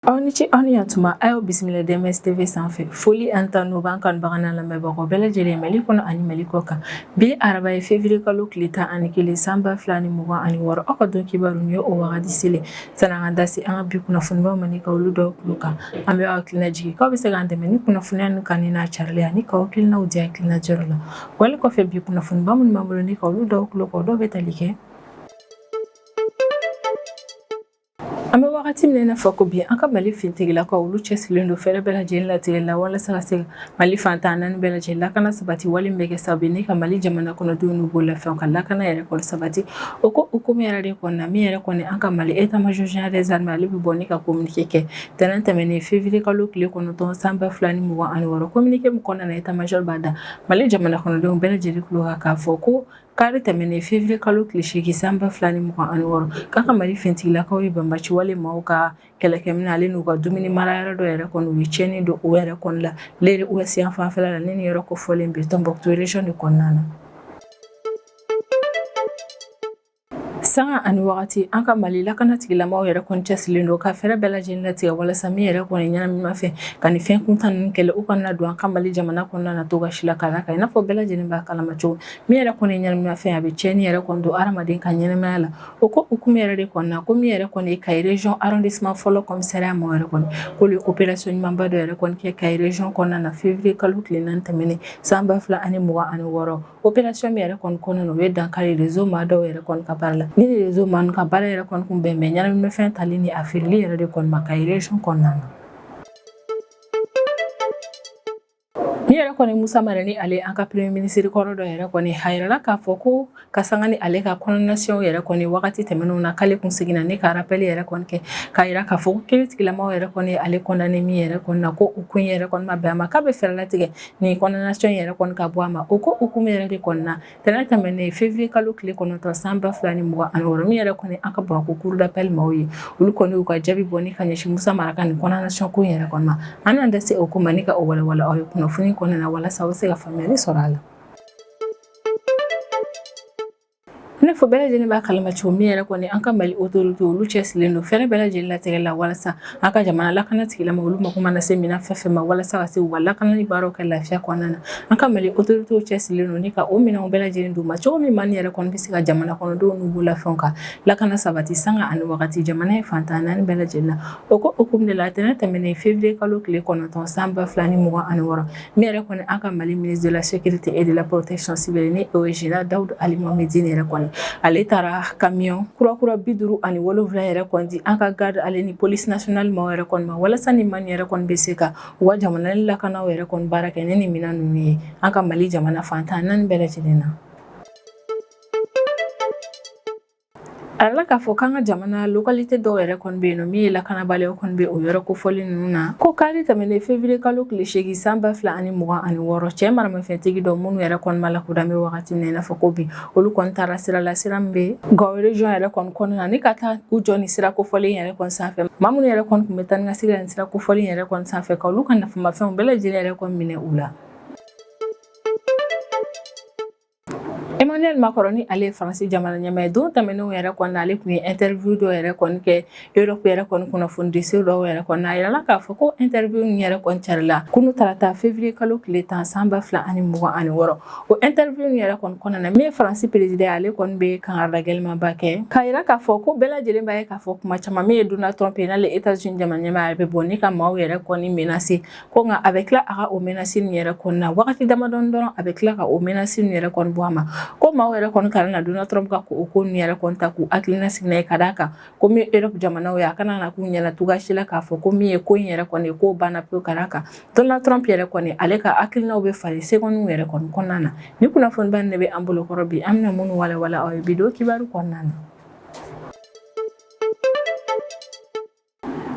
Aw ni ce, aw ni yantuma. A y'aw bisimila DMS TV sanfɛ. Foli an ta n'o b'an kanubaga n'a lamɛnbagaw bɛɛ lajɛlen, Mali kɔnɔ ani Mali kɔ kan. Bi araba ye, février kalo tile 11, san 2026. Aw ka don kibaru ni ye o wagati selen. Sani an ka da se an ka bi kunnafonibaw ma ni ka olu dɔw tulo kan, an bɛ aw hakilina jigin k'aw bɛ se k'an dɛmɛ ni kunnafoniya ninnu kanuni n'a carili ani k'aw hakilinaw di hakilina jɔyɔrɔ la. Wale kɔfɛ, bi kunnafoniba minnu b'an bolo ni ka olu dɔw tulo kan, o dɔw bɛ tali kɛ: an bɛ wagati min na fɔ ko bi, an ka Mali finitigilakaw, olu cɛsirilen don fɛɛrɛ bɛɛ lajɛlen latigɛ la walasa ka se Mali fan 14 bɛɛ lajɛlen lakana sabati, wale bɛ kɛ sababu ni ka Mali jamana kɔnɔdenw n'u bololafɛnw ka lakana yɛrɛ kɔni sabati. O ko hukumu yɛrɛ de kɔnɔna, min yɛrɛ kɔni an ka Mali état major général des armées, ale bɛ bɔ ni ka communiqué kɛ tɛnɛn tɛmɛnen, février kalo tile 9, san 2026. Communiqué min kɔnɔna na, état major b'a da Mali jamana kɔnɔdenw bɛɛ lajɛlen tulo kan k'a fɔ ko kari tɛmɛnen, février kalo tile 8, san 2026, k'a ka Mali finitigilakaw ye banbaci wale maaw ka kɛlɛkɛminɛ ale n'u ka dumuni mara yɔrɔ dɔ yɛrɛ kɔni, u ye tiɲɛni don o yɛrɛ kɔni la Léré Ouest yan fanfɛla la. Ni nin yɔrɔ kofɔlen bɛ Tombouctou région de kɔnɔna na. Sanga ani wagati, an ka Mali lakana tigilamaw yɛrɛ kɔni cɛsirilen don ka fɛɛrɛ bɛɛ lajɛlen latigɛ walasa min yɛrɛ kɔni ɲɛnaminimafɛn ka nin fɛn kuntan ninnu kɛlɛ, u kana don an ka Mali jamana kɔnɔna na togoya si la. Ka d'a kan, i n'a fɔ bɛɛ lajɛlen b'a kalama cogo min, yɛrɛ kɔni ɲɛnaminimafɛn, a bɛ tiɲɛni yɛrɛ kɔni don hadamaden ka ɲɛnamaya la. O ko hukumu yɛrɛ de kɔnɔna, ko min yɛrɛ kɔni ye Kayi région arrondissement fɔlɔ commissariat maaw yɛrɛ kɔni, k'olu ye opération ɲumanba dɔ yɛrɛ kɔni kɛ Kayi région kɔnɔna na, février kalo tile 4 tɛmɛnen, san 2026. Opération min yɛrɛ kɔni kɔnɔna na, o ye dankari réseau maa dɔw yɛrɛ kɔni ka baara la. Ni réseau maa ka baara yɛrɛ kɔni kun bɛn bɛ ɲɛnaminimafɛn tali ni a feereli yɛrɛ de kɔni ma Kayi région kɔnɔna na. Ni yɛrɛ kɔni Musa Mara, ni ale an ka premier ministre kɔrɔ dɔ yɛrɛ kɔni, a yirala k'a fɔ ko ka sanga ni ale ka condamnation yɛrɛ kɔni wagati tɛmɛnenw na, k'ale kun seginna ni ka rappel yɛrɛ kɔni kɛ k'a yira k'a fɔ ko kiiritigilamaw yɛrɛ kɔni ale condamné min yɛrɛ kɔni na, ko o ko in yɛrɛ kɔni ma bɛn a ma, k'a bɛ fɛɛrɛ latigɛ nin condamnation yɛrɛ kɔni ka bɔ a ma. O ko hukumu yɛrɛ de kɔni na, tɛnɛn tɛmɛnen, février kalo tile 9, san 2026, min yɛrɛ kɔni an ka Bamakɔ cour d'appel maaw ye, olu kɔni y'u ka jaabi bɔ ni ka ɲɛsin Musa Mara ka nin condamnation ko in yɛrɛ kɔni ma. An bɛna da se o ko ma ni ka o walawala aw ye kunnafoni kɔnɔna na walasa aw bɛ se ka faamuyali sɔrɔ a la. I n'a fɔ bɛɛ lajɛlen b'a kalama cogo min yɛrɛ kɔni, an ka Mali autorité, olu cɛsirilen don fɛɛrɛ bɛɛ lajɛlen latigɛ la walasa an ka jamana lakana tigilama, olu mako mana se minɛn fɛn fɛn ma walasa ka se u ka lakanali baaraw kɛ lafiya kɔnɔna na. An ka Mali autorité cɛsirilen don ni ka o minɛnw bɛɛ lajɛlen d'u ma cogo min maa yɛrɛ kɔni bɛ se ka jamana kɔnɔdenw n'u bololafɛnw ka lakana sabati sanga ani wagati, jamana ye fan 14 bɛɛ lajɛlen na. O ko hukumu de la, tɛnɛn tɛmɛnen, février kalo tile 9, san 2026, min yɛrɛ kɔni an ka Mali ministre de la sécurité et de la protection civile, ni o ye général Dawudu Ali Mohamed yɛrɛ kɔni, ale taara camion kura kura 57 yɛrɛ kɔni di an ka garde ale ni police nationale maaw yɛrɛ kɔni ma, walasa ni maa yɛrɛ kɔni bɛ se ka u ka jamana lakanaw yɛrɛ kɔni baara kɛ ni nin minɛn ninnu ye an ka Mali jamana fan 14 bɛɛ lajɛlen na. A yirala k'a fɔ k'an ka jamana localité dɔw yɛrɛ kɔni bɛ yen nɔ, min ye lakanabaliya kɔni bɛ o yɔrɔ kofɔlen ninnu na, ko kari tɛmɛnen, février kalo tile 8, san 2026, cɛ maramafɛntigi dɔ minnu yɛrɛ kɔni ma lakodɔn bɛ wagati min na i n'a fɔ ko bi, olu kɔni taara sira la, sira min bɛ Gawo région yɛrɛ kɔni kɔnɔna na, ni ka taa u jɔ ni sira kofɔlen yɛrɛ kɔni sanfɛ. Maa minnu yɛrɛ kɔni tun bɛ taa ni ka segin la nin sira kofɔlen yɛrɛ kɔni sanfɛ, ka olu ka nafamafɛnw bɛɛ lajɛlen yɛrɛ kɔni minɛ u la. Emmanuel Macron, ni ale ye Faransi jamana ɲɛmaa ye, don tɛmɛnenw yɛrɛ kɔni, ale tun ye interview dɔ yɛrɛ kɔni kɛ Europe yɛrɛ kɔni kunnafonidiso dɔw yɛrɛ kɔni. A yirala k'a fɔ ko interview in yɛrɛ kɔni carila kunu tarata, février kalo tile 10, san 2026. O interview in yɛrɛ kɔni kɔnɔna na, min ye Faransi président ye, ale kɔni bɛ kangarida gɛlɛnmanba kɛ k'a yira k'a fɔ ko bɛɛ lajɛlen b'a ye k'a fɔ kuma caman, min ye Donald Trump ye, n'ale États-Unis jamana ɲɛmaa ye, bɛ bɔ ni ka maaw yɛrɛ kɔni menacer, ko nka a bɛ tila a ka o menace nin yɛrɛ kɔni na wagati damadɔni dɔrɔn, a bɛ tila ka o menace nin yɛrɛ kɔni bɔ a ma, ko maaw yɛrɛ kɔni kana na Donald Trump ka o ko nin yɛrɛ kɔni ta k'u hakilina sigi n'a ye. Ka d'a kan ko min Europe jamanaw ye, a kana na k'u ɲɛna cogoya si la k'a fɔ ko min ye ko in yɛrɛ kɔni k'o banna pewu. Ka d'a kan Donald Trump yɛrɛ kɔni, ale ka hakilinaw bɛ falen seconde yɛrɛ kɔni kɔnɔna na. Ni kunnafoniba nin de bɛ an bolo kɔrɔ bi, an bɛna minnu walawala aw ye bi don kibaru kɔnɔna na.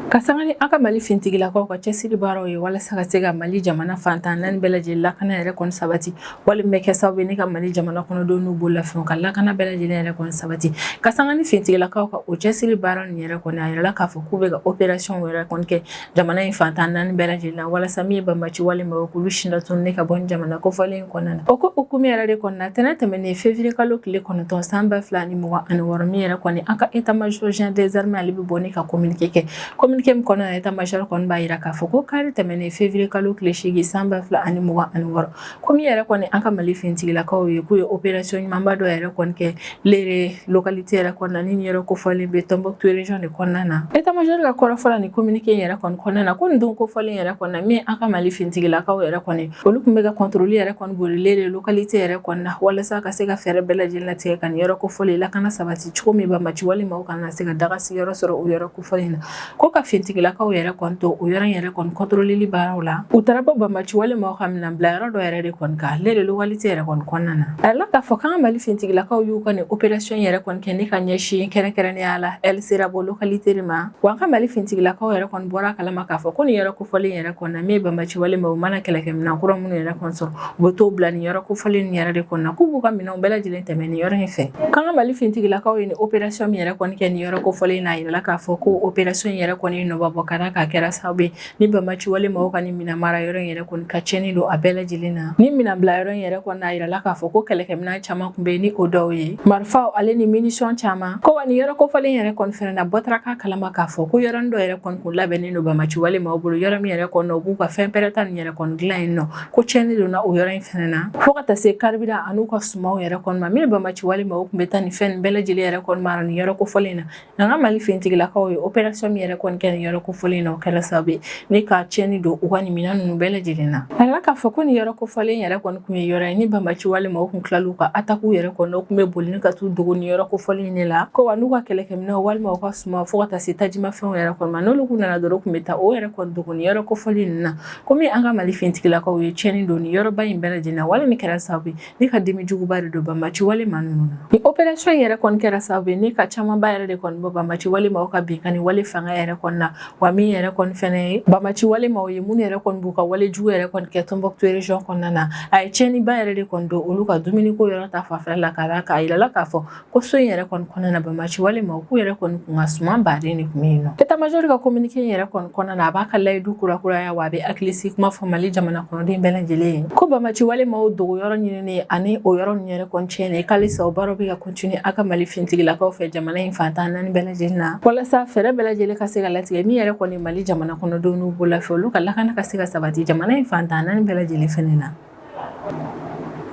Ka sanga ni an ka Mali finitigilakaw ka cɛsiri baaraw ye walasa ka se ka Mali jamana fan 14 bɛɛ lajɛlen lakana yɛrɛ kɔni sabati, walima bɛ kɛ sababu ye ni ka Mali jamana kɔnɔdenw n'u bololafɛnw ka lakana bɛɛ lajɛlen yɛrɛ kɔni sabati, ka sanga ni finitigilakaw ka o cɛsiri baara nin yɛrɛ kɔni, a yirala k'a fɔ k'u bɛ ka opération yɛrɛ kɔni kɛ jamana in fan 14 bɛɛ lajɛlen na, walasa min ye banbaci walima k'olu sindatunu ka bɔ jamana kofɔlen in kɔnɔna na. O ko hukumu yɛrɛ de kɔnɔna, tɛnɛn tɛmɛnen, février kalo tile 9, san 2026, min yɛrɛ kɔni an ka état major général des armées, ale bɛ bɔ ni ka communiqué kɛ. Communiqué Communiqué min kɔnɔna na, état major kɔni b'a jira k'a fɔ ko kari tɛmɛnen février kalo tile 8 san 2026, ko min yɛrɛ kɔni an ka Mali finitigilakaw ye, k'u ye opération ɲumanba dɔ yɛrɛ kɔni kɛ Lere localité yɛrɛ kɔnɔna, ni nin yɔrɔ kofɔlen bɛ Tombouctou région de kɔnɔna na. État major ka kɔrɔfɔ la nin communiqué yɛrɛ kɔni kɔnɔna na, ko nin don kofɔlen yɛrɛ kɔnɔna, min an ka Mali finitigilakaw yɛrɛ kɔni, olu tun bɛ ka contrôle yɛrɛ kɔni boli Lere localité yɛrɛ kɔnɔna na, walasa ka se ka fɛɛrɛ bɛɛ lajɛlen latigɛ ka nin yɔrɔ kofɔlen lakana sabati cogo min, banbaanci walemaw kana se ka daga sigiyɔrɔ sɔrɔ o yɔrɔ kofɔlen na. Ko ka finitigilakaw yɛrɛ kɔni to o yɔrɔ in yɛrɛ kɔni contrôleli baaraw la, u taara bɔ banbaanci walemaw ka minɛn bila yɔrɔ dɔ yɛrɛ de kɔni kan Lere localité yɛrɛ kɔni kɔnɔna na. A yirala k'a fɔ k'an ka Mali finitigilakaw y'u ka nin opération yɛrɛ kɔni kɛ ni ka ɲɛsin kɛrɛnkɛrɛnnenya la El Serabo localité de ma. Wa an ka Mali finitigilakaw yɛrɛ kɔni bɔra a kalama k'a fɔ ko nin yɔrɔ kofɔlen yɛrɛ kɔni na, min ye banbaanci walemaw mana kɛlɛkɛminɛn kura minnu yɛrɛ kɔni sɔrɔ, u bɛ t'o bila nin yɔrɔ kofɔlen nin yɛrɛ de kɔni na, k'u b'u ka minɛnw bɛɛ lajɛlen tɛmɛ nin yɔrɔ in fɛ. K'an ka Mali finitigilakaw ye nin opération min yɛrɛ kɔni kɛ nin yɔrɔ kofɔlen na, a yirala k'a fɔ ko opération in yɛrɛ kɔni nɔba bɔ ka d'a kan a kɛra sababu ye ni banbaanci walemaw ka nin minɛn mara yɔrɔ in yɛrɛ kɔni ka tiɲɛni don a bɛɛ lajɛlen na. Ni minɛn bila yɔrɔ in yɛrɛ kɔni na, a yirala k'a fɔ ko kɛlɛkɛminɛn caman tun bɛ yen, ni o dɔw ye marifaw ale ni munition caman. Ko wa nin yɔrɔ kofɔlen yɛrɛ kɔni fɛnɛ na, bɔtara k'a kalama k'a fɔ ko yɔrɔnin dɔ yɛrɛ kɔni kun labɛnnen don banbaanci walemaw bolo, yɔrɔ min yɛrɛ kɔni na, u b'u ka fɛn pɛrɛta nin yɛrɛ kɔni dilan yen nɔ. Ko tiɲɛni donna o yɔrɔ in fɛnɛ na, fo ka taa se carburant an'u ka sumanw yɛrɛ kɔni ma. Min ye banbaanci walemaw tun bɛ taa nin fɛn nin bɛɛ lajɛlen yɛrɛ kɔni mara nin yɔrɔ kofɔlen na. An ka Mali finitigilakaw ye opération min yɛrɛ kɔni kɛ nin yɔrɔ kofɔlen na, o kɛra sababu ye ni ka tiɲɛni don u ka nin minɛn ninnu bɛɛ lajɛlen na. A yirala k'a fɔ ko nin yɔrɔ kofɔlen yɛrɛ kɔni tun ye yɔrɔ ye ni banbaanci walemaw kun tilal'u ka attaque yɛrɛ kɔni, u tun bɛ boli ni ka t'u dogo nin yɔrɔ kofɔlen de la. Ko wa n'u ka kɛlɛkɛminɛnw walima u ka sumanw, fo ka taa se tajimafɛnw yɛrɛ kɔni ma, n'olu kun nana dɔrɔn, u tun bɛ taa o yɛrɛ kɔni dogo nin yɔrɔ kofɔlen ninnu na. Komi an ka Mali finitigilakaw ye tiɲɛni don nin yɔrɔba in bɛɛ lajɛlen na, wale min kɛra sababu ye ni ka dimi juguba de don banbaanci walema ninnu na. Ni opération in yɛrɛ kɔni kɛra sababu ye ni ka camanba yɛrɛ de kɔni bɔ banbaanci walemaw ka binkanni wale fanga yɛrɛ kɔni na. Wa min yɛrɛ kɔni fɛnɛ ye banbaanci walemaw ye, minnu yɛrɛ kɔni b'u ka wale jugu yɛrɛ kɔni kɛ Tombouctou région kɔnɔna na, a ye tiɲɛniba yɛrɛ de kɔni don olu ka dumuniko yɔrɔ ta fanfɛla la, ka d'a kan a yirala k'a fɔ ko so in yɛrɛ kɔni kɔnɔna na, banbaanci walemaw k'u yɛrɛ kɔni kun ka suman baden de tun bɛ yen nɔ. État major ka communiqué in yɛrɛ kɔni kɔnɔna na, a b'a ka layidu kurakuraya, wa a bɛ hakilisigi kuma fɔ Mali jamana kɔnɔden bɛɛ lajɛlen ye, ko banbaanci walemaw dogo yɔrɔ ɲinini ani o yɔrɔ ninnu yɛrɛ kɔni tiɲɛni, k'alisa o baaraw bɛ ka continuer a ka Mali finitigilakaw fɛ jamana in fan 14 bɛɛ lajɛlen na, walasa fɛɛrɛ bɛɛ lajɛlen ka se ka latigɛ min yɛrɛ kɔni Mali jamana kɔnɔdenw n'u bololafɛn, olu ka lakana ka se ka sabati jamana in fan 14 bɛɛ lajɛlen fɛnɛ na.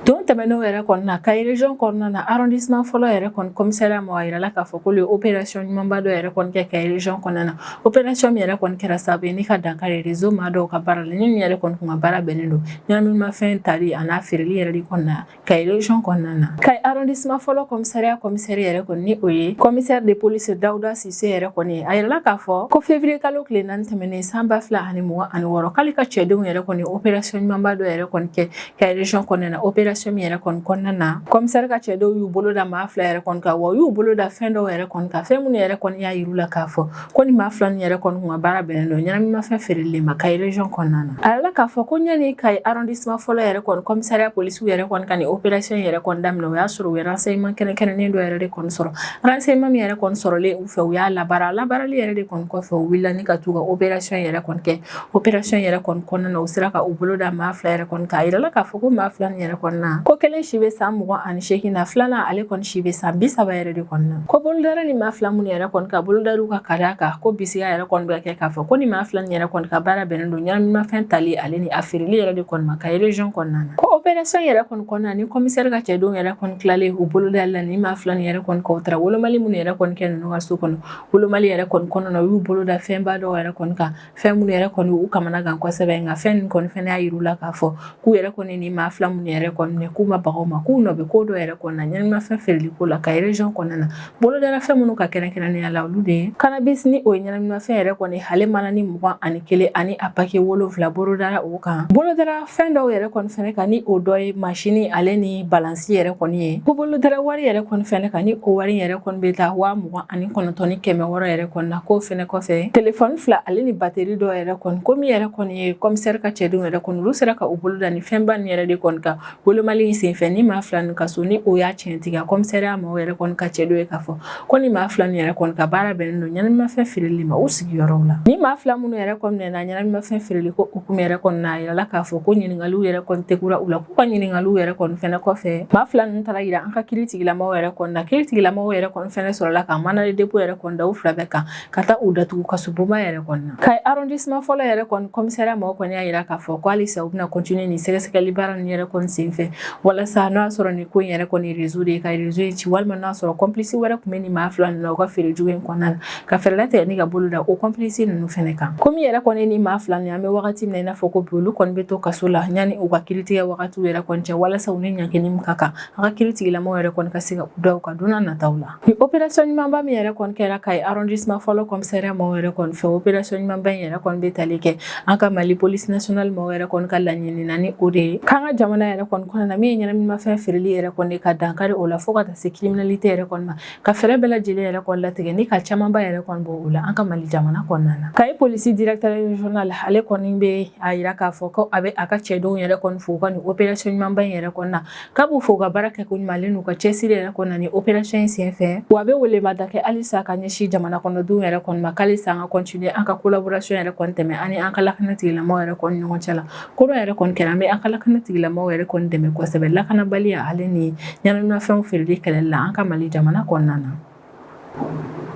Don tɛmɛnenw yɛrɛ kɔnɔna na, Kayi région kɔnɔna na, arrondissement fɔlɔ yɛrɛ kɔni commissariat ma, a yirala k'a fɔ k'olu ye opération ɲumanba dɔ yɛrɛ kɔni kɛ Kayi région kɔnɔna na. Opération min yɛrɛ kɔni kɛra sababu ye ni ka dankari réseau maa dɔw ka baara la, ni yɛrɛ kɔni kun ka baara bɛnnen don ɲɛnaminimafɛn tali a n'a feereli yɛrɛ de kɔnɔna na Kayi région kɔnɔna na. Kayi arrondissement fɔlɔ commissariat commissaire yɛrɛ kɔni, ni o ye commissaire de police Dawuda Sise yɛrɛ kɔni, a yirala k'a fɔ ko février kalo tile 4 tɛmɛnen san 2026, k'ale ka cɛdenw yɛrɛ kɔni opération ɲumanba dɔ yɛrɛ kɔni kɛ Kayi région kɔnɔna na. Opération min yɛrɛ kɔni kɔnɔna na, commissaire ka cɛdenw y'u bolo da maa fila yɛrɛ kɔni kan, wa u y'u bolo da fɛn dɔw yɛrɛ kɔni kan, fɛn minnu yɛrɛ kɔni y'a yir'u la k'a fɔ ko ni maa fila nin yɛrɛ kɔni kun ka baara bɛnnen don ɲɛnaminimafɛn feereli ma Kayi région kɔnɔna na. A yirala k'a fɔ ko ɲani Kayi arrondissement fɔlɔ yɛrɛ kɔni commissariat polisiw yɛrɛ kɔni ka nin opération yɛrɛ kɔni daminɛ, o y'a sɔrɔ u ye renseignement kɛrɛnkɛrɛnnen dɔ yɛrɛ de kɔni sɔrɔ. Renseignement min yɛrɛ kɔni sɔrɔlen u fɛ, u y'a labaara. Labaarali yɛrɛ de kɔni kɔfɛ, u wulila ni ka t'u ka opération yɛrɛ kɔni kɛ. Opération yɛrɛ kɔni kɔnɔna na, u sera ka u bolo da maa fila yɛrɛ kɔni kan. A yirala k'a fɔ ko maa fila nin yɛrɛ kɔni na, ko kelen si bɛ san 28 na, filanan ale kɔni si bɛ san 30 yɛrɛ de kɔni na. Ko bolodara ni maa fila minnu yɛrɛ kɔni ka bolodar'u ka ka d'a kan ko bisiya yɛrɛ kɔni bɛ kɛ k'a fɔ ko ni maa fila nin yɛrɛ kɔni ka baara bɛnnen don ɲɛnaminimafɛn tali ale ni a feereli yɛrɛ de kɔni ma Kayi région kɔnɔna na. Ko opération yɛrɛ kɔni kɔnɔna ni commissaire ka cɛdenw yɛrɛ kɔni tilalen u bolodali la ni maa fila nin yɛrɛ kɔni kan, u taara wolomali minnu yɛrɛ kɔni kɛ ninnu ka so kɔnɔ. Wolomali yɛrɛ kɔni kɔnɔna na, u y'u bolo da fɛnba dɔw yɛrɛ kɔni kan, fɛn minnu yɛrɛ kɔni u kamana gan kosɛbɛ. Nka fɛn ninnu kɔni fɛnɛ y'a yir'u la k'a fɔ k'u yɛrɛ kɔni ni maa fila minnu yɛrɛ kɔni minɛ, k'u ma baga u ma, k'u nɔ bɛ ko dɔ yɛrɛ kɔni na ɲɛnaminimafɛn feereli ko la Kayi région kɔnɔna na. Bolodara fɛn minnu ka kɛrɛnkɛrɛnnenya la, olu de ye cannabis, ni o ye ɲɛnaminimafɛn yɛrɛ kɔni ale mana ni 21 ani a paquet 7 bolodara o kan. Bolodara fɛn dɔw yɛrɛ kɔni fɛnɛ kan, ni o dɔ ye masini ale ni balansi yɛrɛ kɔni ye. Ko bolodara wari yɛrɛ kɔni fɛnɛ kan, ni o wari yɛrɛ kɔni bɛ taa 29,600 yɛrɛ kɔni na. K'o fɛnɛ kɔfɛ, telefɔni fila ale ni bateri dɔw yɛrɛ kɔni. Ko min yɛrɛ kɔni ye commissaire ka cɛdenw yɛrɛ kɔni, olu sera ka u bolo da ni fɛnba nin yɛrɛ de kɔni kan wolomali in. min senfɛ ni maa fila ninnu ka so ni o y'a tiɲɛtigiya commissariat maaw yɛrɛ kɔni ka cɛ dɔ ye k'a fɔ ko ni maa fila ninnu yɛrɛ kɔni ka baara bɛnnen don ɲɛnaminimafɛn feereli ma u sigiyɔrɔw la. Ni maa fila minnu yɛrɛ kɔni minɛna ɲɛnaminimafɛn feereli ko hukumu yɛrɛ kɔni na, a yirala k'a fɔ ko ɲininkaliw yɛrɛ kɔni tekura u la. K'u ka ɲininkaliw yɛrɛ kɔni fɛnɛ kɔfɛ, maa fila ninnu taara yira an ka kiri tigilamaw yɛrɛ kɔni na. Kiri tigilamaw yɛrɛ kɔni fɛnɛ sɔrɔla ka mandat de dépôt yɛrɛ kɔni da u fila bɛɛ kan ka taa u datugu kasobonba yɛrɛ kɔni na. Kayi arrondissement fɔlɔ yɛrɛ kɔni commissariat maaw kɔni y'a yira k'a fɔ ko halisa u bɛna continuer nin sɛgɛsɛgɛli baara ninnu yɛrɛ kɔni senfɛ, walasa n'o y'a sɔrɔ nin ko in yɛrɛ kɔni réseau de ye, ka réseau in ci, walima n'a sɔrɔ complice wɛrɛ tun bɛ nin maa fila ninnu na u ka feere jugu in kɔnɔna na, ka fɛɛrɛ latigɛ ni ka bolo da o complice ninnu fɛnɛ kan. Ko min yɛrɛ kɔni ni maa fila ninnu, an bɛ wagati min na i n'a fɔ ko bi, olu kɔni bɛ to kaso la yanni u ka kiritigɛ wagatiw yɛrɛ kɔni cɛ, walasa u ni ɲangini min ka kan, an ka kiri tigilamaw yɛrɛ kɔni ka se ka u da u kan don nataw la. Ni opération ɲumanba min yɛrɛ kɔni kɛra Kayi arrondissement fɔlɔ commissariat maaw yɛrɛ kɔni fɛ, opération ɲumanba in yɛrɛ kɔni bɛ tali kɛ an ka Mali police nationale maaw yɛrɛ kɔni ka laɲini na, ni o de ye k'an ka jamana yɛrɛ kɔni kɔnɔna na, min ye ɲɛnaminimafɛn feereli yɛrɛ kɔni, ka dankari o la fo ka taa se criminalité yɛrɛ kɔni ma, ka fɛɛrɛ bɛɛ lajɛlen yɛrɛ kɔni latigɛ ni ka camanba yɛrɛ kɔni bɔ o la an ka Mali jamana kɔnɔna na. Kayi polisi directeur régional, ale kɔni bɛ a yira k'a fɔ ko a bɛ a ka cɛdenw yɛrɛ kɔni fo u ka nin opération ɲumanba in yɛrɛ kɔni na, k'a b'u fo u ka baara kɛ ko ɲuman ale n'u ka cɛsiri yɛrɛ kɔni na ni opération in senfɛ. Wa a bɛ welemada kɛ halisa ka ɲɛsin jamana kɔnɔdenw yɛrɛ kɔni ma, k'halisa an ka continuer an ka collaboration yɛrɛ kɔni tɛmɛ ani an ka lakana tigilamaaw yɛrɛ kɔni ɲɔgɔn cɛ la. Ko dɔ yɛrɛ kɔni kɛra, an bɛ an ka lakana tigilamaaw yɛrɛ kɔni dɛmɛ kosɛbɛ lakanabaliya ale ni ɲɛnaminimafɛnw feereli kɛlɛli la an ka Mali jamana kɔnɔna na.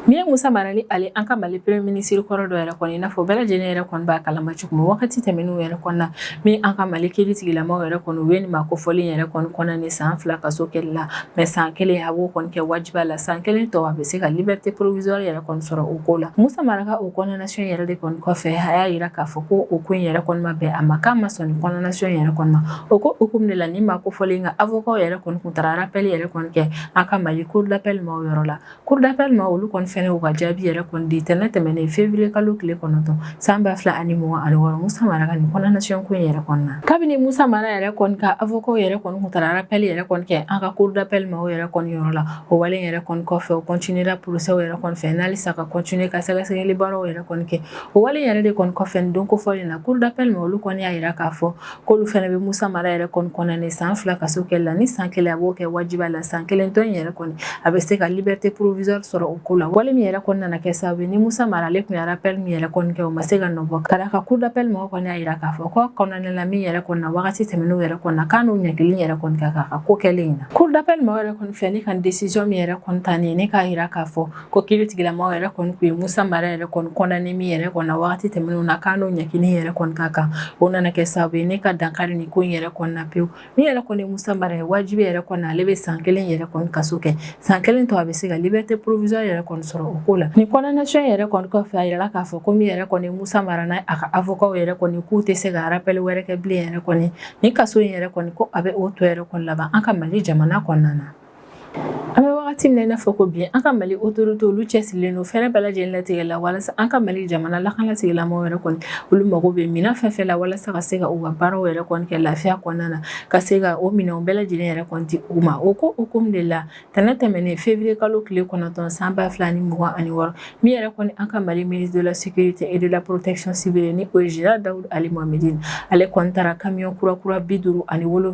Min ye Musa Mara ni ale an ka Mali premier ministre kɔrɔ dɔ yɛrɛ kɔni, i n'a fɔ bɛɛ lajɛlen yɛrɛ kɔni b'a kalama cogo min, wagati tɛmɛnenw yɛrɛ kɔni na, min an ka Mali kiri tigilamaw yɛrɛ kɔni, u ye nin maa kofɔlen yɛrɛ kɔni condamné san 2 kaso kɛli la, mais san 1 a b'o kɔni kɛ wajiba la, san 1 tɔ a bɛ se ka liberté provisoire yɛrɛ kɔni sɔrɔ o ko la. Musa Mara ka o condamnation yɛrɛ de kɔni kɔfɛ, a y'a yira k'a fɔ ko o ko in yɛrɛ kɔni ma bɛn a ma, k'a ma sɔn nin condamnation yɛrɛ kɔni ma. O ko hukumu de la, nin maa kofɔlen ka avocat yɛrɛ kɔni kun taara rappel yɛrɛ kɔni kɛ an ka Mali cour d'appel maaw yɔrɔ la. Cour d'appel maaw, olu kɔni fɛnɛ u ka jaabi yɛrɛ kɔni di tɛnɛ tɛmɛnen février kalo tile 9 san 2026, Musa Mara ka nin condamnation ko in yɛrɛ kɔni na. Kabini Musa Mara yɛrɛ kɔni ka avocat yɛrɛ kɔni kun taara rappel yɛrɛ kɔni kɛ an ka cour d'appel maaw yɛrɛ kɔni yɔrɔ la, o wale yɛrɛ kɔni kɔfɛ, o continuer la procès yɛrɛ kɔni fɛ n'halisa ka continuer ka sɛgɛsɛgɛli baaraw yɛrɛ kɔni kɛ. O wale yɛrɛ de kɔni kɔfɛ, nin don kofɔlen na, cour d'appel maaw, olu kɔni y'a yira k'a fɔ k'olu fɛnɛ bɛ Musa Mara yɛrɛ kɔni condamné san 2 kaso kɛli la, ni san 1 a b'o kɛ wajiba la, san 1 tɔ in yɛrɛ kɔni a bɛ se ka liberté provisoire sɔrɔ o ko la. Wale min yɛrɛ kɔni nana kɛ sababu ye ni Musa Mara ale tun ye rappel min yɛrɛ kɔni kɛ, o ma se ka nɔ bɔ, ka d'a kan cour d'appel mɔgɔw kɔni y'a yira k'a fɔ ko condamné la min yɛrɛ kɔni na wagati tɛmɛnenw yɛrɛ kɔni na, k'a n'o ɲangili yɛrɛ kɔni ka kan ka ko kɛlen in na. Cour d'appel mɔgɔw yɛrɛ kɔni fɛ ni ka décision min yɛrɛ kɔni ta nin ye, ne k'a yira k'a fɔ ko kiri tigilamaw yɛrɛ kɔni tun ye Musa Mara yɛrɛ kɔni condamné min yɛrɛ kɔni na wagati tɛmɛnenw na, k'a n'o ɲangili yɛrɛ kɔni ka kan, o nana kɛ sababu ye ne ka dankari nin ko in yɛrɛ kɔni na pewu. Min yɛrɛ kɔni ye Musa Mara ye, wajibi yɛrɛ kɔni ale bɛ san 1 yɛrɛ kɔni kaso kɛ, san 1 tɔ a bɛ se ka liberté provisoire yɛrɛ kɔni sɔrɔ o ko la. Nin condamnation yɛrɛ kɔni kɔfɛ, a yirala k'a fɔ ko min yɛrɛ kɔni ye Musa Mara n'a a ka avocat yɛrɛ kɔni, k'u tɛ se ka rappel wɛrɛ kɛ bilen yɛrɛ kɔni nin kaso in yɛrɛ kɔni, ko a bɛ o tɔ yɛrɛ kɔni laban an ka Mali jamana kɔnɔna na. An bɛ wagati min na i n'a fɔ ko bi, an ka Mali autorité, olu cɛsirilen don fɛɛrɛ bɛɛ lajɛlen latigɛ la walasa an ka Mali jamana lakana tigilamɔgɔw yɛrɛ kɔni, olu mago bɛ minɛn fɛn fɛn la walasa ka se ka u ka baaraw yɛrɛ kɔni kɛ lafiya kɔnɔna na, ka se ka o minɛnw bɛɛ lajɛlen yɛrɛ kɔni di u ma. O ko hukumu de la, tɛnɛn tɛmɛnen février kalo tile 9 san 2026, min yɛrɛ kɔni an ka Mali ministre de la sécurité et de la protection civile, ni o ye général Daoud Ali Mohamed, ale kɔni taara camion kura kura 57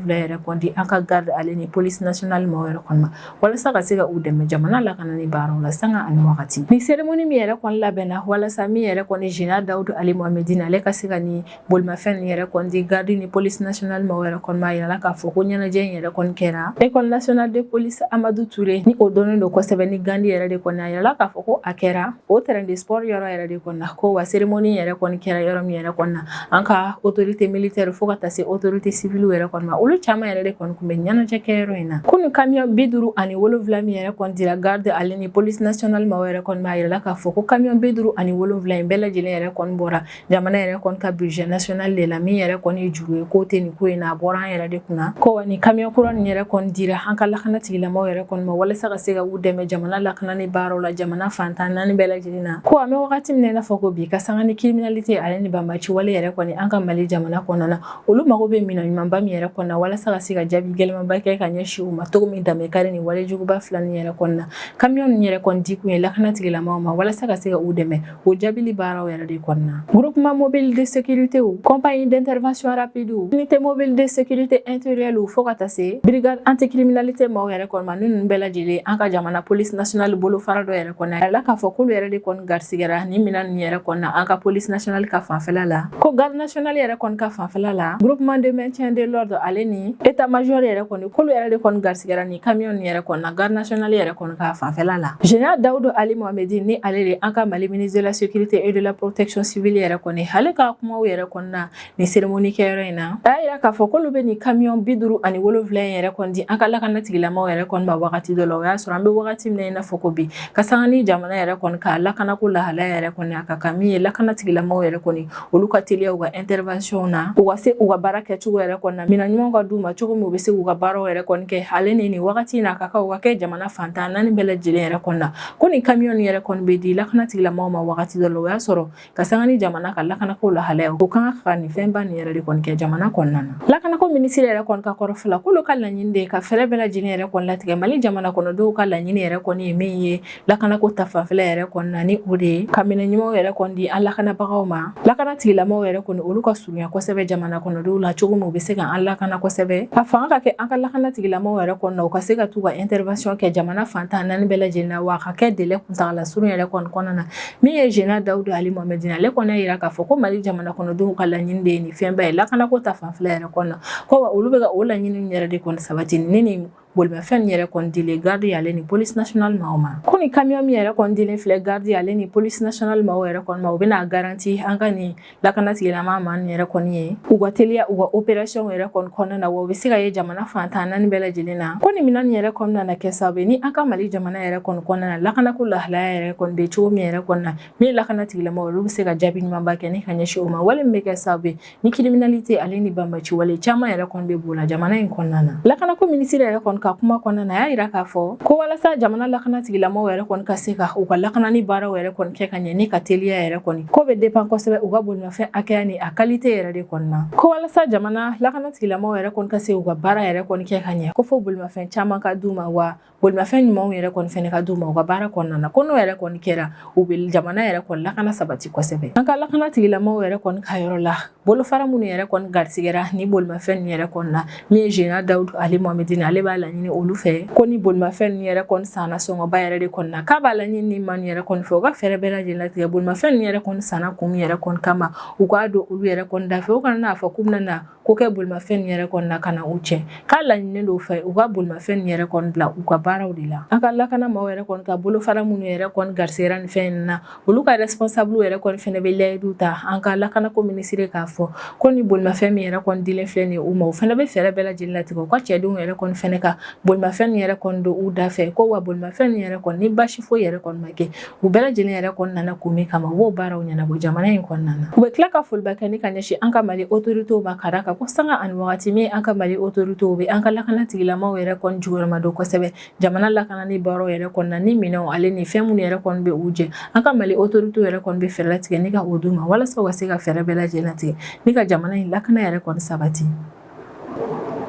yɛrɛ kɔni di an ka garde ale ni police nationale maaw yɛrɛ kɔni ma, walasa ka se ka u dɛmɛ jamana lakanani baaraw la sanga ani wagati. Ni cérémonie min yɛrɛ kɔni labɛnna walasa min yɛrɛ kɔni général Daoud Ali Mohamed, ale ka se ka ni bolimafɛn nin yɛrɛ kɔni di garde ni police nationale maaw yɛrɛ kɔni ma, a yirala k'a fɔ ko ɲɛnajɛ in yɛrɛ kɔni kɛra école nationale de police Amadou Touré, ni o dɔnnen don kosɛbɛ ni Gandi yɛrɛ de kɔni. A yirala k'a fɔ ko a kɛra o terrain de sport yɔrɔ yɛrɛ de kɔni na, ko wa cérémonie yɛrɛ kɔni kɛra yɔrɔ min yɛrɛ kɔni na, an ka autorité militaire fo ka taa se autorité civile yɛrɛ kɔni ma, olu caman yɛrɛ de kɔni tun bɛ ɲɛnajɛ kɛ yɔrɔ in na. Kunu camion 57 min yɛrɛ kɔni dira garde ale ni police nationale maaw yɛrɛ kɔni ma, a yirala k'a fɔ ko camion 57 in bɛɛ lajɛlen yɛrɛ kɔni bɔra jamana yɛrɛ kɔni ka budget national de la, min yɛrɛ kɔni ye juru ye, k'o tɛ nin ko in na, a bɔra an yɛrɛ de kunna. Ko wa ni camion kura nin yɛrɛ kɔni dira an ka lakana tigilamɔgɔw yɛrɛ kɔni ma walasa ka se ka u dɛmɛ jamana lakanani baaraw la jamana fan 14 bɛɛ lajɛlen na. Ko an bɛ wagati min na i n'a fɔ ko bi, ka sanga ni criminalité ale ni banbaci wale yɛrɛ kɔni an ka Mali jamana kɔnɔna na, olu mago bɛ minɛn ɲumanba min yɛrɛ kɔni na walasa ka se ka jaabi gɛlɛnmanba kɛ ka ɲɛsin u ma cogo min, danbe kari nin nin walejuguba fila nin yɛrɛ kɔni na. Camion nin yɛrɛ kɔni di kun ye lakana tigilamaw ma walasa ka se ka u dɛmɛ o jaabili baaraw yɛrɛ de kɔni na. Groupement mobile de sécurité, compagnie d'intervention rapide, unité mobile de sécurité intérieure, fo ka taa se brigade anticriminalité maaw yɛrɛ kɔni ma, ninnu bɛɛ lajɛlen an ka jamana police nationale bolofara dɔ yɛrɛ kɔni a la k'a fɔ k'olu yɛrɛ de kɔni garisigɛra ni minɛn ninnu yɛrɛ kɔni na an ka police nationale ka fanfɛla la. Ko garde nationale yɛrɛ kɔni ka fanfɛla la, groupement de maintien de l'ordre ale ni état major yɛrɛ kɔni, k'olu yɛrɛ de kɔni garisigɛra ni camion nin yɛrɛ kɔni na garde nationale yɛrɛ kɔni ka fanfɛla la. Général Dawudu Ali Mohamedi, ni ale de an ka Mali ministre de la sécurité et de la protection civile yɛrɛ kɔni, ale ka kumaw yɛrɛ kɔni na nin cérémonie kɛyɔrɔ in na, a y'a yira k'a fɔ k'olu bɛ nin camion 57 in yɛrɛ kɔni di an ka lakana tigilamaw yɛrɛ kɔni ma wagati dɔ la. O y'a sɔrɔ an bɛ wagati min na i n'a fɔ ko bi, ka sanga ni jamana yɛrɛ kɔni ka lakanako lahalaya yɛrɛ kɔni, a ka kan min ye lakana tigilamaw yɛrɛ kɔni, olu ka teliya u ka intervention na, u ka se u ka baara kɛcogo yɛrɛ kɔni na, minɛn ɲumanw ka d'u ma cogo min u bɛ se k'u ka baaraw yɛrɛ kɔni kɛ. Ale ni nin wagati in na, a ka kan u ka kɛ jamana fan 14 bɛɛ lajɛlen yɛrɛ kɔni na. Ko nin camion yɛrɛ kɔni bɛ di lakana tigilamaw ma wagati dɔ la, o y'a sɔrɔ ka sanga ni jamana ka lakanako lahalaya, o kan ka nin fɛnba nin yɛrɛ de kɔni kɛ jamana kɔnɔna na. Lakanako minisiri yɛrɛ kɔni ka kɔrɔfɔ la, k'olu ka laɲini de ye ka fɛɛrɛ bɛɛ lajɛlen yɛrɛ kɔni latigɛ Mali jamana kɔnɔdenw ka laɲini yɛrɛ kɔni ye min ye lakanako ta fanfɛla yɛrɛ kɔni na, ni o de ye ka minɛn ɲumanw yɛrɛ kɔni di an lakanabagaw ma. Lakana tigilamaw yɛrɛ kɔni, olu ka surunya kosɛbɛ jamana kɔnɔdenw la cogo min u bɛ se ka an lakana kosɛbɛ. A fanga ka kɛ an ka lakana tigilamaw yɛrɛ kɔni na, u ka se ka t'u ka intervention kɛ jamana fan 14 bɛɛ lajɛlen na, wa a ka kɛ délai kuntagala surun yɛrɛ kɔni kɔnɔna na. Min ye général Dawudu Ali Mohamedi, ale kɔni y'a yira k'a fɔ ko Mali jamana kɔnɔdenw ka laɲini de ye nin fɛnba ye lakanako ta fanfɛla yɛrɛ kɔnɔna na, ko wa olu bɛ ka o laɲini yɛrɛ de kɔni sabati ni bolimafɛn yɛrɛ kɔni dilen garde ale ni police nationale maaw ma. Ko ni camion min yɛrɛ kɔni dilen filɛ garde ale ni police nationale maaw yɛrɛ kɔni ma, u bɛna garanti an ka nin lakana tigilama maa nin yɛrɛ kɔni ye u ka teliya u ka opération yɛrɛ kɔni kɔnɔna na, wa u bɛ se ka ye jamana fan 14 bɛɛ lajɛlen na. Ko nin minɛn yɛrɛ kɔni nana kɛ sababu ye ni an ka Mali jamana yɛrɛ kɔni kɔnɔna na, lakanako lahalaya yɛrɛ kɔni bɛ cogo min yɛrɛ kɔni na, min ye lakana tigilamaw, olu bɛ se ka jaabi ɲumanba kɛ ni ka ɲɛsin o ma, wale min bɛ kɛ sababu ye ni criminalité ale ni banbaci wale caman yɛrɛ kɔni bɛ b'o la jamana in kɔnɔna na. Lakanako minisiri yɛrɛ kɔni ka kuma kɔnɔna na, a y'a yira k'a fɔ ko walasa jamana lakana tigilamaw yɛrɛ kɔni ka se ka u ka lakanani baaraw yɛrɛ kɔni kɛ ka ɲɛ ni ka teliya yɛrɛ kɔni, ko bɛ dépend kosɛbɛ u ka bolimafɛn hakɛya ni a qualité yɛrɛ de kɔni na. Ko walasa jamana lakana tigilamaw yɛrɛ kɔni ka se u ka baara yɛrɛ kɔni kɛ ka ɲɛ, ko fo bolimafɛn caman ka d'u ma, wa bolimafɛn ɲumanw yɛrɛ kɔni fɛnɛ ka d'u ma u ka baara kɔnɔna na. Ko n'o yɛrɛ kɔni kɛra, u bɛ jamana yɛrɛ kɔni lakana sabati kosɛbɛ. An ka lakana tigilamaw yɛrɛ kɔni ka yɔrɔ la, bolofara minnu yɛrɛ kɔni garisigɛra ni bolimafɛn ninnu yɛrɛ kɔni na, min ye général Dawudu Ali Mohamedi, ale b'a laɲini olu fɛ ko ni bolimafɛn ninnu yɛrɛ kɔni sanna sɔngɔba yɛrɛ de kɔni na, k'a b'a laɲini ni maa yɛrɛ kɔni fɛ u ka fɛɛrɛ bɛɛ lajɛlen latigɛ bolimafɛn ninnu yɛrɛ kɔni sanna kun min yɛrɛ kɔni kama, u k'a don olu yɛrɛ kɔni da fɛ, u kana n'a fɔ k'u bɛna na ko kɛ bolimafɛn nin yɛrɛ kɔni na ka na u cɛ. K'a laɲininen don fɛ u ka bolimafɛn nin yɛrɛ kɔni bila u ka baaraw de la. An ka lakana maaw yɛrɛ kɔni ka bolofara minnu yɛrɛ kɔni garisigɛra nin fɛn in na, olu ka responsable yɛrɛ kɔni fɛnɛ bɛ layidu ta an ka lakanako minisiri k'a fɔ ko ni bolimafɛn min yɛrɛ kɔni dilen filɛ nin ye u ma, u fɛnɛ bɛ fɛɛrɛ bɛɛ lajɛlen latigɛ u ka cɛdenw yɛrɛ kɔni fɛnɛ ka bolimafɛn nin yɛrɛ kɔni don u da fɛ. Ko wa bolimafɛn nin yɛrɛ kɔni, ni baasi foyi yɛrɛ kɔni ma kɛ, u bɛɛ lajɛlen yɛrɛ kɔni nana kun min kama, u b'o baaraw ɲɛnabɔ jamana in kɔnɔna na. U bɛ tila ka foliba kɛ ni ka ɲɛsin an ka Mali autorités ma, ka d'a kan ko sanga ani wagati min an ka Mali autorités bɛ an ka lakana tigilamaw yɛrɛ kɔni jukɔrɔma don kosɛbɛ jamana lakanani baaraw yɛrɛ kɔni na, ni minɛnw ale ni fɛn minnu yɛrɛ kɔni bɛ u jɛ, an ka Mali autorités yɛrɛ kɔni bɛ fɛɛrɛ latigɛ ni ka o d'u ma walasa u ka se ka fɛɛrɛ bɛɛ lajɛlen latigɛ ni ka jamana in lakana yɛrɛ kɔni sabati.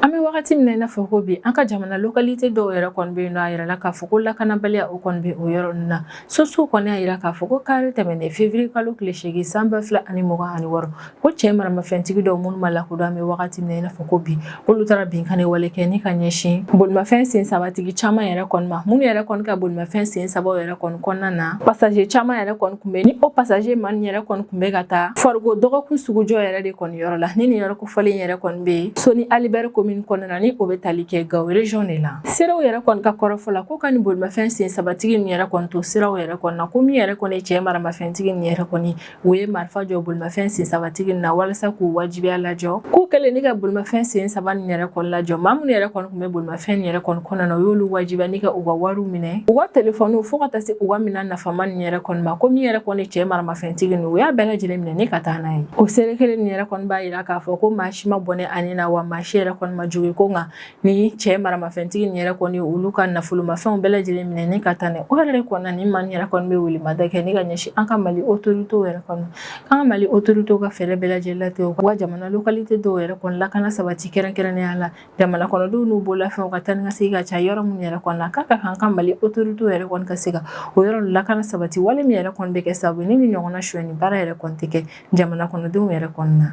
An bɛ wagati min na i n'a fɔ ko bi, an ka jamana localité dɔw yɛrɛ kɔni bɛ yen nɔ, a yirala k'a fɔ ko lakanabaliya o kɔni bɛ o yɔrɔ ninnu na. Sources kɔni y'a yira k'a fɔ ko kari tɛmɛnen février kalo tile 8 san 2026, ko cɛ maramafɛntigi dɔw minnu ma lakodɔn an bɛ wagati min na i n'a fɔ ko bi, olu taara binkanni wale kɛ ni ka ɲɛsin bolimafɛn sen sabatigi caman yɛrɛ kɔni ma, minnu yɛrɛ kɔni ka bolimafɛn sen sabaw yɛrɛ kɔni kɔnɔna na, passager caman yɛrɛ kɔni tun bɛ ni o passager maa yɛrɛ kɔni tun bɛ ka taa Farigo dɔgɔkun sugujɔ yɛrɛ de kɔni yɔrɔ la. Ni nin yɔrɔ kofɔlen yɛrɛ kɔni bɛ yen Soni Ali Ber commune kɔnɔna na, ni o bɛ tali kɛ Gao région de la. Seerew yɛrɛ kɔni ka kɔrɔfɔ la, ko ka nin bolimafɛn sen sabatigi nin yɛrɛ kɔni to siraw yɛrɛ kɔni na, ko min yɛrɛ kɔni cɛ maramafɛntigi nin yɛrɛ kɔni, u ye marifa jɔ bolimafɛn sen sabatigi nin na walasa k'u wajibiya lajɔ. K'u kɛlen ni ka bolimafɛn sen saba nin yɛrɛ kɔni lajɔ, maa minnu yɛrɛ kɔni tun bɛ bolimafɛn nin yɛrɛ kɔni kɔnɔna na, u y'olu wajibiya ni ka u ka wariw minɛ, u ka telefɔniw, fo ka taa se u ka minɛn nafama nin yɛrɛ kɔni ma. Ko min yɛrɛ kɔni cɛ maramafɛntigi nin, u y'a bɛɛ lajɛlen minɛ ni ka taa n'a ye. O seere kelen nin yɛrɛ kɔni b'a yira k'a fɔ ko maa si ma bɔnɛ a ni na, wa maa si yɛrɛ kɔni ma jogin. ko nka ni cɛ maramafɛntigi nin yɛrɛ kɔni olu ka nafolomafɛnw bɛɛ lajɛlen minɛ ni ka taa ni o yɛrɛ kɔnɔna ni maa yɛrɛ kɔni bɛ welemada kɛ ni ka ɲɛsin an ka Mali autorités yɛrɛ kɔnɔ k'an ka Mali autorités ka fɛɛrɛ bɛɛ lajɛlen latigɛ u ka jamana localité dɔw yɛrɛ kɔni lakana sabati kɛrɛnkɛrɛnnenya la jamana kɔnɔdenw n'u bololafɛnw ka taa ni ka segin ka ca yɔrɔ minnu yɛrɛ kɔnɔ k'a ka kan ka Mali autorités yɛrɛ kɔni ka se ka o yɔrɔ lakana sabati wale min yɛrɛ kɔni bɛ kɛ sababu ni nin ɲɔgɔnna sonyɛni baara yɛrɛ kɔni tɛ kɛ jamana kɔnɔdenw yɛrɛ kɔni na.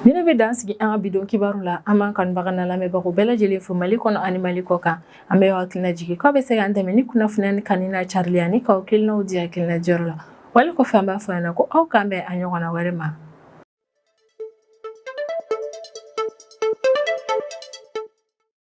Nin de bɛ dan sigi an ka bi don kibaru la. An b'an kanubaga n'a lamɛnbagaw bɛɛ lajɛlen fo Mali kɔnɔ ani Mali kɔ kan. An bɛ aw hakilina jigin k'aw bɛ se k'an dɛmɛ ni kunnafoniya ni kanu n'a carili ani k'aw hakilinaw di hakilina jɔyɔrɔ la. Wale kɔfɛ, an b'a fɔ aw ɲɛna ko aw k'an bɛn a ɲɔgɔnna wɛrɛ ma.